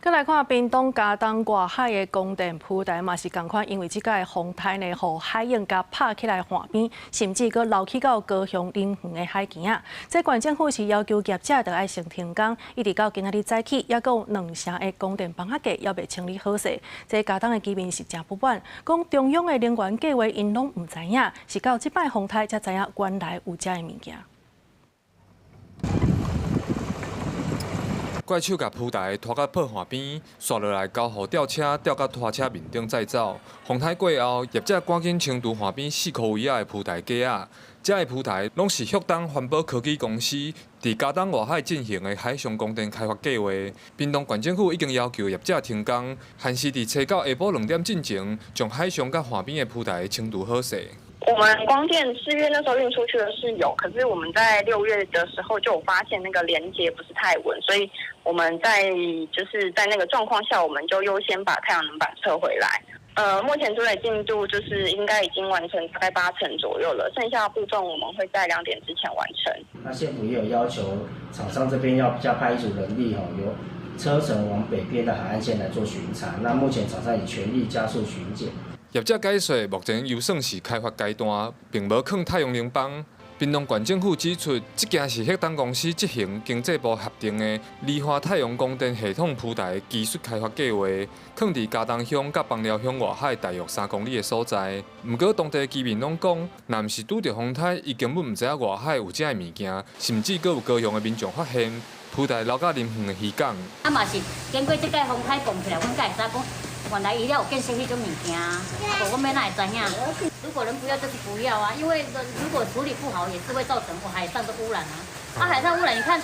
閣來看屏東佳冬外海的光電浮台嘛是仝款，因為這擺風颱呢，予海湧共拍起來岸邊，甚至閣流去到高雄林園的海墘仔。這縣政府是要求業者著愛先停工，一直到今仔日早起，猶閣有兩成的光電枋仔架猶未清理好勢。這佳冬的居民是誠不滿，講中央的能源計畫𪜶攏毋知影，是到這擺風颱才知影原來有遮的物件。怪手共浮台拖到破岸邊，紲落來交予吊車吊到拖車面頂載走。風颱過後，業者趕緊清除岸邊四箍圍仔的浮台架仔。遮的浮台攏是旭東環保科技公司佇佳冬外海進行的海上光電開發計畫。屏東縣政府已經要求業者停工，限時佇初九下晡2點進前，將海上佮岸邊的浮台清除好勢。我們光電4月那時候運出去的是有，可是我們在6月的時候就有發現那個連接不是太穩，所以我們在就是在那個狀況下，我們就優先把太陽能板撤回來。目前作業進度就是應該已經完成大概八成左右了，剩下的部分我們會在2點之前完成。那縣府也有要求廠商這邊要加派一組人力，吼，由車城往北邊的海岸線來做巡查。那目前廠商已全力加速巡檢。業者解釋，目前猶算是開發階段，並無囥太陽能板。屏東縣政府指出，這件是旭東公司執行經濟部核定的離岸太陽光電系統浮台技術開發計畫，囥佇佳冬鄉佮枋寮鄉外海大約3公里的所在。毋過當地居民攏講，若毋是拄著風颱，𪜶根本毋知影外海有遮的物件，甚至閣有高雄的民眾發現浮台流到林園的漁港。啊嘛是經過這擺風颱講起來，阮才會知講，原來伊了有建設彼種物件，啊無阮欲哪會知影？如果人不要就是不要啊，因為如果處理不好，也是會造成海上的污染啊。啊，海上污染，你看，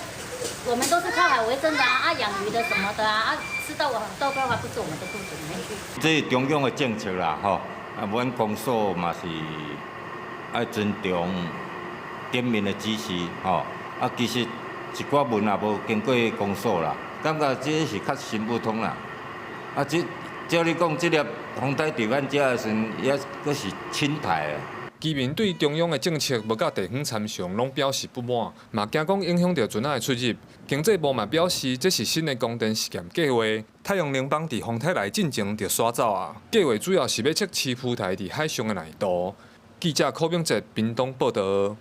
我們都是靠海為生的啊，啊，養魚的什麼的啊，啊，吃到到最後還不是我們的肚子裡面去。這是中央的政策啦，吼，啊，阮公所嘛是愛尊重頂面的指示，吼，啊，其實一寡文也無經過公所啦，感覺這是較行不通啦，啊，這。照你講，這粒風颱佇阮遮的時陣，也閣是輕颱啊。居民對中央的政策無佮地方參詳，攏表示不滿，嘛驚講影響著船仔的出入。經濟部嘛表示，這是新的光電試驗計畫，太陽能板佇風颱來進前就徙走啊。計畫主要是欲測試浮台佇海上的耐度。記者柯炳哲屏東報導。